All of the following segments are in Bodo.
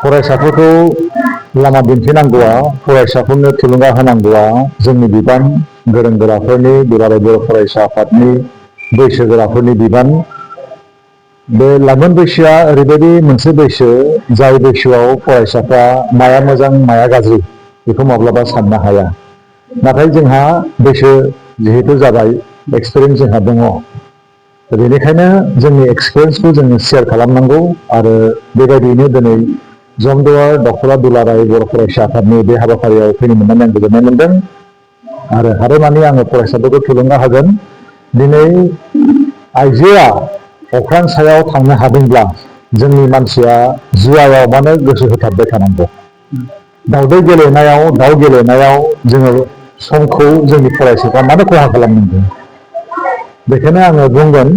फरायसाफोरखौ लामा दिन्थिनांगौआ, फरायसाफोरनो थुलुंगा होनांगौआ जोंनि बिबान, गोरों गोराफोरनि, दुलाराय बर' फरायसा आफादनि, बैसोगोराफोरनि बिबान। बे लाइमोन बैसोआ ओरैबायदि मोनसे बैसो, जाय बैसोआव फरायसाफ्रा माया मोजां माया गाज्रि बेखौ माब्लाबा साननो हाया। नाथाय जोंहा बैसो जिहेतु जाबाय, एक्सपिरियेन्स जोंहा दङ। बेनिखायनो जोंनि एक्सपिरियेन्सखौ जोङो शेयार खालामनांगौ आरो बेबायदियैनो दिनै जमदुवार डक्टर दुलाराय बर' फरायसा आफादनि बे हाबाफारियाव फैनो मोननानै आं गोजोननाय मोनदों आरो हादोरमानि आङो फरायसाफोरखौ थुलुंगा होगोन। दिनै आइजोआ अख्रां सायाव थांनो हादोंब्ला जोंनि मानसिया जुवायाव मानो गोसो होथाबबाय थानांगौ? दावदै गेलेनायाव, दाउ गेलेनायाव जोङो समखौ जोंनि फरायसाफ्रा मानो खहा खालामनांगौ? बेखायनो आङो बुंगोन,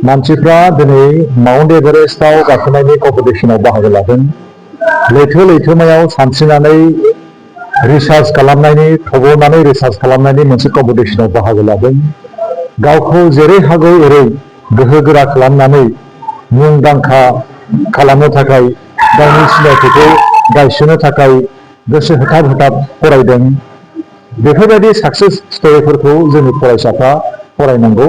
मानसिफ्रा दिनै माउन्ट एभारेस्टआव गाखोनायनि कम्पिटिसनाव बाहागो लादों, लैथो लैथोमायाव सानस्रिनानै रिसार्च खालामनायनि, थब्लनानै रिसार्च खालामनायनि मोनसे कम्पिटिसनाव बाहागो लादों, गावखौ जेरै हागौ ओरै गोहोगोरा खालामनानै मुंदांखा खालामनो थाखाय, गावनि सिनायथिखौ गायसननो थाखाय गोसो होथाब होथाब फरायदों। बेफोरबायदि साक्सेस स्ट'रिफोरखौ जोंनि फरायसाफ्रा फरायनांगौ।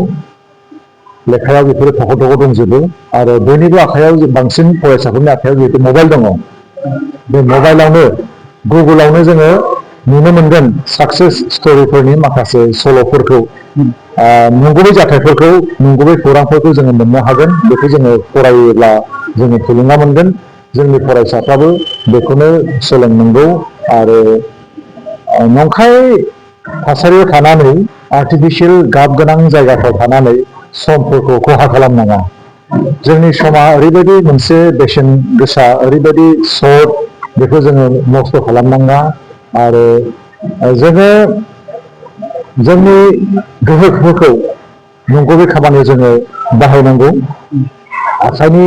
लेखायाव बेफोरो थख' थख' दंजोबो आरो बयनिबो आखायाव, बांसिन फरायसाफोरनि आखायाव जिहेतु मबाइल दङ, बे मबाइलावनो, गुगोलावनो जोङो नुनो मोनगोन साक्सेस स्ट'रिफोरनि माखासे सल'फोरखौ, नंगुबै जाथायफोरखौ, नंगुबै खौरांफोरखौ जोङो मोननो हागोन। बेखौ जोङो फरायोब्ला जोङो थुलुंगा मोनगोन। जोंनि फरायसाफ्राबो बेखौनो सोलोंनांगौ आरो नंखाय थासारियाव थानानै, आर्टिफिसियेल गाब गोनां जायगाफ्राव थानानै समफोरखौ खहा खालामनाङा। जोंनि समा ओरैबायदि मोनसे बेसेन गोसा, ओरैबायदि सर्ट, बेखौ जोङो नस्थ' खालामनाङा आरो जोङो जोंनि गोहोफोरखौ नंगुबै खामानियाव जोङो बाहायनांगौ। आखाइनि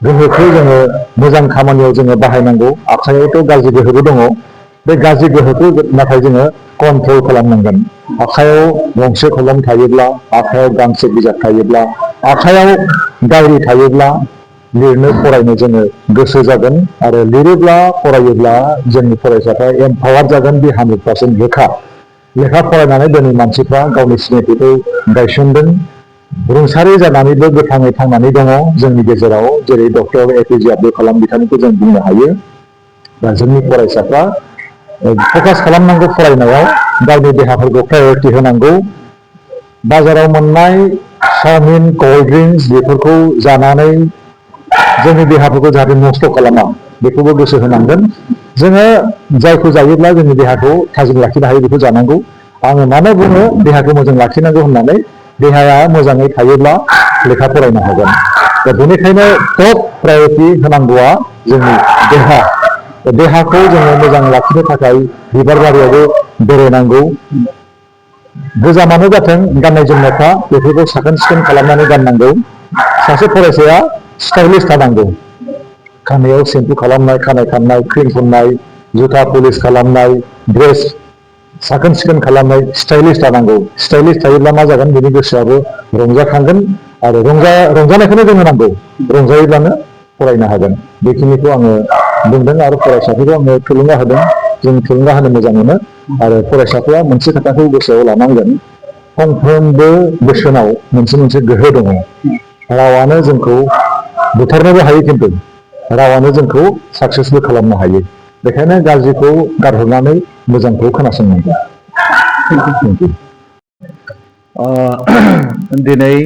गोहोखौ जोङो मोजां खामानियाव जोङो बाहायनांगौ। आखाइयावथ' गाज्रि गोहोबो दङ, बे गाज्रि गोहोखौ नाथाय जोङो कन्ट्रल खालामनांगोन। आखाइयाव गंसे कलम थायोब्ला, आखाइयाव गांसे बिजाब थायोब्ला, आखाइयाव डायरि थायोब्ला लिरनो फरायनो जोङो गोसो जागोन आरो लिरोब्ला फरायोब्ला जोंनि फरायसाफ्रा एम्पावार जागोन। बे 100% रोखा। लेखा फरायनानै दिनै मानसिफ्रा गावनि सिनायथिखौ गायसनदों। रुंसारि जानानैबो गोथाङै थांनानै दङ जोंनि गेजेराव, जेरै डक्टर एपिजे आब्दुल कालाम बिथांनिखौ जों बुंनो हायो। दा जोंनि फरायसाफ्रा फकास खालामनांगौ फरायनायाव, गावनि देहाफोरखौ प्रायरिटि होनांगौ। बाजाराव मोननाय चावमिन, कल्ड ड्रिंक्स बेफोरखौ जानानै जोंनि देहाफोरखौ जाहाथे नस्थ' खालामा, बेखौबो गोसो होनांगोन। जोङो जायखौ जायोब्ला जोंनि देहाखौ थाजिम लाखिनो हायो बेखौ जानांगौ। आङो मानो बुङो देहाखौ मोजां लाखिनांगौ होननानै? देहाया मोजाङै थायोब्ला लेखा फरायनो हागोन। दा बेनिखायनो टप प्रायरिटि होनांगौआ जोंनि देहा। देहाखौ जोङो मोजां लाखिनो थाखाय बिबार बारियावबो बेरायनांगौ। गोजामानो जाथों गाननाय जोमनायफ्रा, बेफोरखौ साखोन सिखोन खालामनानै गाननांगौ। सासे फरायसाया स्टाइलिश थानांगौ। खानायाव सेम्पु खालामनाय, खानाय खाननाय, क्रिम फुननाय, जुथा पलिश खालामनाय, ड्रेस साखोन सिखोन खालामनाय, स्टाइलिश थानांगौ। स्टाइलिश थायोब्ला मा जागोन? बिनि गोसोआबो रंजाखांगोन आरो रंजानायखौनो जोंनो नांगौ। रंजायोब्लानो फरायनो हागोन। बेखिनिखौ आङो बुंदों आरो फरायसाफोरखौ आङो थुलुंगा होदों। जों थुलुंगा होनो मोजां मोनो आरो फरायसाफोरा मोनसे खोथाखौ गोसोआव लानांगोन, सानफ्रोमबो बोसोनाव मोनसे मोनसे गोहो दङ। रावानो जोंखौ बुथारनोबो हायो, खिन्थु रावानो जोंखौ साक्सेसबो खालामनो हायो। बेखायनो गाज्रिखौ गारहरनानै मोजांखौ खोनासंनांगौ। दिनै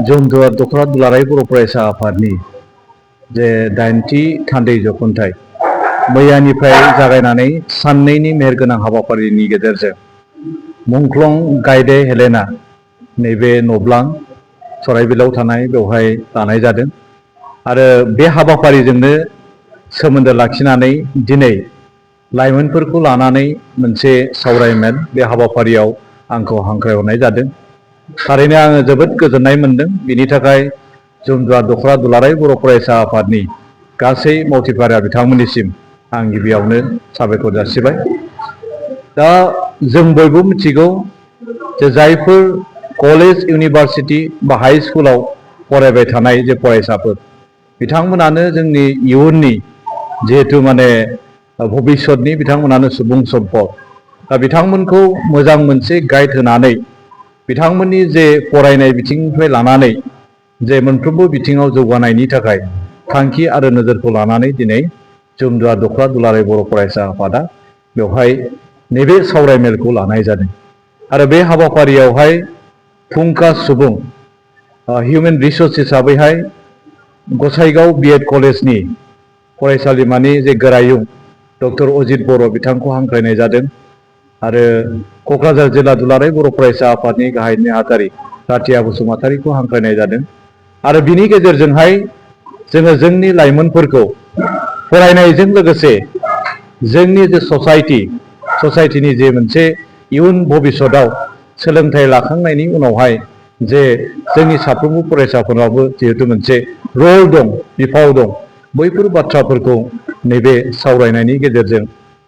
जमदुवार डक्टर दुलाराय बर' फरायसा आफादनि जे 80थि थान्दै जखुंथाय, मैयानिफ्राय जागायनानै साननैनि मेहेरगोनां हाबाफारिनि गेजेरजों मुंख्लं गायदे हेलेना नैबे नब्लां सराइबिलाव थानाय, बेवहाय लानाय जादों आरो बे हाबाफारिजोंनो सोमोन्दो लाखिनानै दिनै लाइमोनफोरखौ लानानै मोनसे सावरायमेल, बे हाबाफारियाव आंखौ हांख्रायहरनाय जादों। थारैनो आङो जोबोद गोजोननाय मोनदों। बिनि थाखाय जमदुवार डक्टर दुलाराय बर' फरायसा आफादनि गासै मावथिफारा बिथांमोननिसिम आं गिबियावनो साबायखर जासिबाय। दा जों बयबो मिथिगौ जे जायफोर कलेज, इउनिभारसिटि बा हाइ स्कुलाव फरायबाय थानाय जे फरायसाफोर, बिथांमोनानो जोंनि इयुननि जिहेतु माने भबिष्यतनि बिथांमोनानो सुबुं सम्पद दा बिथांमोनखौ मोजां मोनसे गाइड होनानै बिथांमोननि जे फरायनाय बिथिंनिफ्राय लानानै जे मोनफ्रोमबो बिथिङाव जौगानायनि थाखाय थांखि आरो नोजोरखौ लानानै दिनै जुमदुवार दख्ला दुलाराय बर' फरायसा आफादा बेवहाय नैबे सावरायमेलखौ लानाय जादों आरो बे हाबाफारियावहाय फुंखा सुबुं हिउमेन रिसोर्स हिसाबैहाय गसाइगाव बिएड कलेजनि फरायसालिमानि जे गोरायुं डक्टर अजित बर' बिथांखौ हांख्रायनाय जादों आरो क'क्राझार जिल्ला दुलाराय बर' फरायसा आफादनि गाहाय नेहाथारि राथिया बसुमतारीखौ हांख्रायनाय जादों आरो बिनि गेजेरजोंहाय जोङो जोंनि लाइमोनफोरखौ फरायनायजों लोगोसे जोंनि जे ससाइटिनि जे मोनसे इयुन भबिष्यतआव सोलोंथाइ लाखांनायनि उनावहाय जे जोंनि साफ्रोमबो फरायसाफोराबो जिहेतु मोनसे रल दं बिफाव दं बैफोर बाथ्राफोरखौ नैबे सावरायनायनि गेजेरजों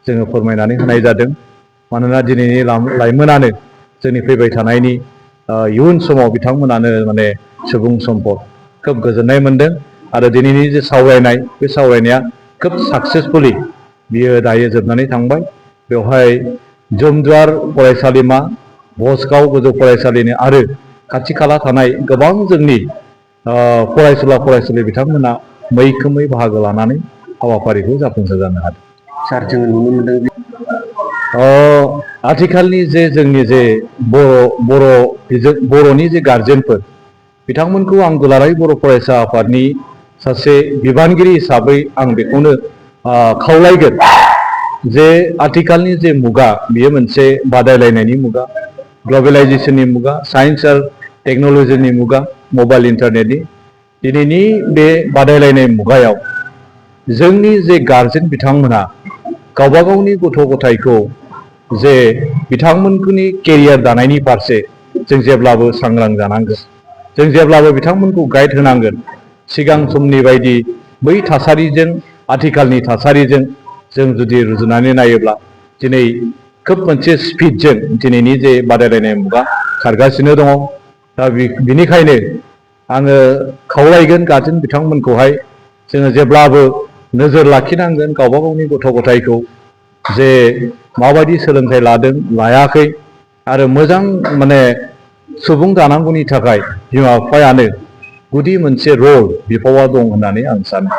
जोङो फोरमायनानै होनाय जादों मानोना दिनैनि लाइमोनानो जोंनि फैबाय थानायनि इयुन समाव बिथांमोनानो माने सुबुं सम्पद खोब गोजोननाय मोनदों आरो दिनैनि जे सावरायनाय बे सावरायनाया खोब साक्सेसफुलि बियो दायो जोबनानै थांबाय बेवहाय जुमदुवार फरायसालिमा भसगाव गोजौ फरायसालिनि आरो खाथि खाला थानाय गोबां जोंनि फरायसुला फरायसुलि बिथांमोना मैखोमै बाहागो लानानै हाबाफारिखौ जाफुंसार जानो हादों। सार जोङो नुनो मोनदों आथिखालनि जे जोंनि जे बर'नि जे गारजेनफोर बिथांमोनखौ आं दुलाराय बर' फरायसा आफादनि सासे बिबानगिरि हिसाबै आं बेखौनो खावलायगोन जे आथिखालनि जे मुगा बियो मोनसे बादायलायनायनि मुगा ग्लबेलाइजेसननि मुगा साइन्स आरो टेक्न'लजिनि मुगा मबाइल इन्टारनेटनि दिनैनि बे बादायलायनाय मुगायाव जोंनि जे गारजेन बिथांमोनहा गावबा गावनि गथ' गथायखौ जे बिथांमोननि केरियार दानायनि फारसे जों जेब्लाबो सांग्रां जानांगोन जों जेब्लाबो बिथांमोनखौ गाइड होनांगोन सिगां समनि बायदि बै थासारिजों आथिखालनि थासारिजों जों जुदि रुजुनानै नायोब्ला दिनै खोब मोनसे स्पिडजों दिनैनि जे बादायलायनाय मुगा खारगासिनो दङ दा बिनिखायनो आङो खावलायगोन गारजेन बिथांमोनखौहाय जोङो जेब्लाबो नोजोर लाखिनांगोन गावबा गावनि गथ' गथायखौ जे माबायदि सोलोंथाइ लादों लायाखै आरो मोजां माने सुबुं जानांगौनि थाखाय बिमा बिफायानो गुदि मोनसे रल बिफावा दं होननानै आं सानो।